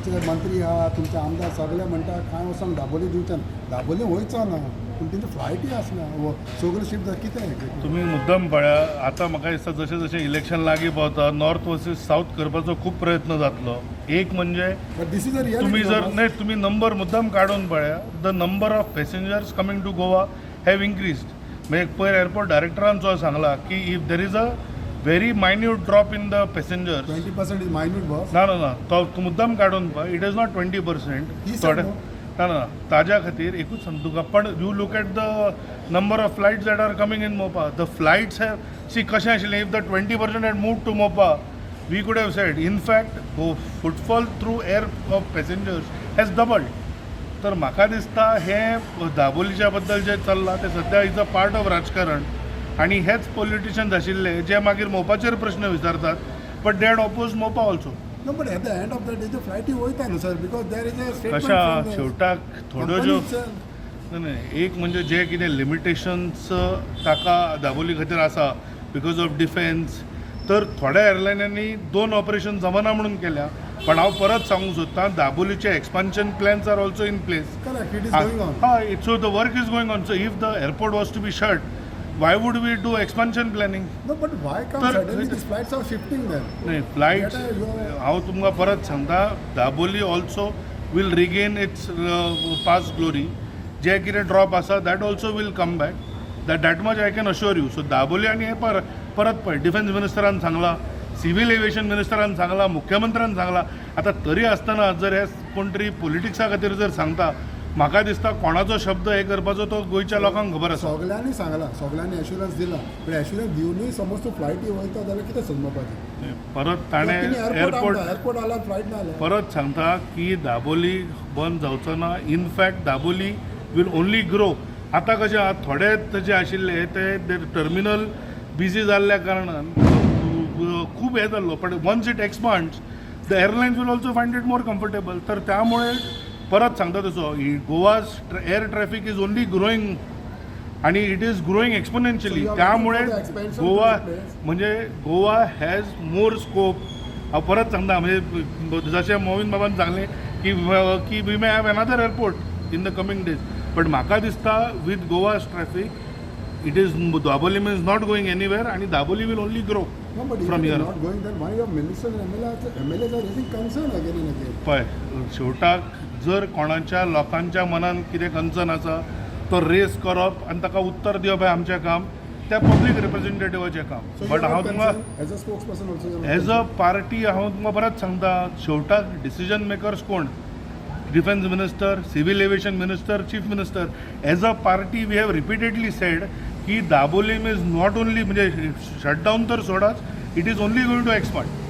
तुमचे मंत्री आहा, तुमचे आमदार सगळे म्हणटा कांय वचोंक दाबोली दिवचे ना. दाबोली वयचो ना, पूण तेंचे फ्लायटी आसना, सगळें शिफ्ट कितें? तुमी मुद्दम पळया, आतां म्हाका दिसता जशें जशें इलेक्शन लागीं पावता, नॉर्थ वर्सीस सावथ करपाचो खूब प्रयत्न जातलो. एक म्हणजे But this is a तुम्ही reality. जर नाही, तुम्ही नंबर मुद्दाम काढून पळया, the number of passengers coming to Goa have increased. म्हणजे पयर एअरपोर्ट डायरेक्टरान जो सांगला की if there is a very minute drop in the passengers. 20% is minute, boss. ना ना ना, तो तूं मुद्दाम काडून पळय, it is not 20%. He said थोडे no. ना ना, ताज्या खातीर एकूच सांगता तुका, पण you look at the number of flights that are coming in Mopa. The flights have, see, कशें आशिल्लें, if the 20% had move to Mopa, we could have said, in fact footfall through air of passengers has doubled. तर म्हाका दिसता हें दाबोलीच्या बद्दल जें चल्लां तें सद्या is a part of राजकारण आनी हेच पॉलिटिशियन्स आशिल्ले जे मागीर मोपाचेर प्रश्न विचारतात, but they had oppose Mopa also. No, but at the end of the day, the flight वयता न्हू sir, because there is a statement. कशा शेवटाक थोड्यो ज्यो नाही नाही, एक म्हणजे जे कितें लिमिटेशन्स ताका दाबोली खातीर आसा because of defence, तर थोड्या एअरलायनांनी दोन ऑपरेशन जमना म्हणून केल्या. पण हांव परत सांगूंक सोदतां, दाबोलीचे expansion plans are also in place. Correct, it is going on. हय, so the work is going on. So if the airport was to be shut, why would we do expansion planning? No, but why come suddenly these flights are shifting then? नाही, flights हांव तुमकां परत सांगता, Dabolim also will regain its past glory. जे कितें drop आसा, that also will come back, that much I can assure you. So Dabolim आनी हे पर परत पळय, डिफेन्स मिनिस्टरान सांगलां, सिव्हील एविएशन मिनिस्टरान सांगलां, मुख्यमंत्र्यान सांगलां. आतां तरी आसतना जर हे कोण तरी पॉलिटिक्सा खातीर जर सांगता, म्हाका दिसता कोणाचो शब्द हे करपाचो तो गोंयच्या लोकांक खबर आसा. सगळ्यांनी सांगलां, सगळ्यांनी एश्युरन्स दिला, पण एश्युरन्स दिवनूय समज तूं फ्लायटी वयता जाल्यार कितें समजपाचें? परत ताणें एअरपोर्ट एअरपोर्ट आला, फ्लायट ना आल्या. परत सांगता की दाबोली बंद जावचो ना. In fact, Dabolim will only grow. आतां कशें आहा, थोडे जे आशिल्ले ते टर्मिनल बिजी जाल्ल्या कारणान खूब हें जाल्लो, पण once it expands, the airlines will also find it more comfortable. तर त्यामुळे परत सांगता तसो, Goa's air traffic is only growing आणि it is growing exponentially. So you are त्यामुळे looking for the expansion to Goa the place? म्हणजे Goa has more scope. हांव परत सांगता, म्हणजे जशें मोविन बाबान सांगलें की we may have another airport in the coming days, but म्हाका दिसता with Goa's traffic, it is Dabolim is not going anywhere आणि Dabolim will only grow No, but if from it is here. Not going, then why your ministers and MLAs are raising concern again and again? पळय, शेवटाक जर कोणाच्या लोकांच्या मनान कितें concern आसा, तो रेस करप आनी ताका उत्तर दिवप हें आमचें काम, त्या पब्लीक रिप्रेझेंटेटिवाचें काम. So you but are हांव not तुमकां concerned as a spokesperson also, you are not as a concerned. Party हांव तुमकां परत सांगता, शेवटाक डिसिजन मेकर्स कोण? Defence minister, civil aviation minister, chief minister. As a party, we have repeatedly said की Dabolim is not only, म्हणजे shutdown तर सोडाच, it is only going to expand.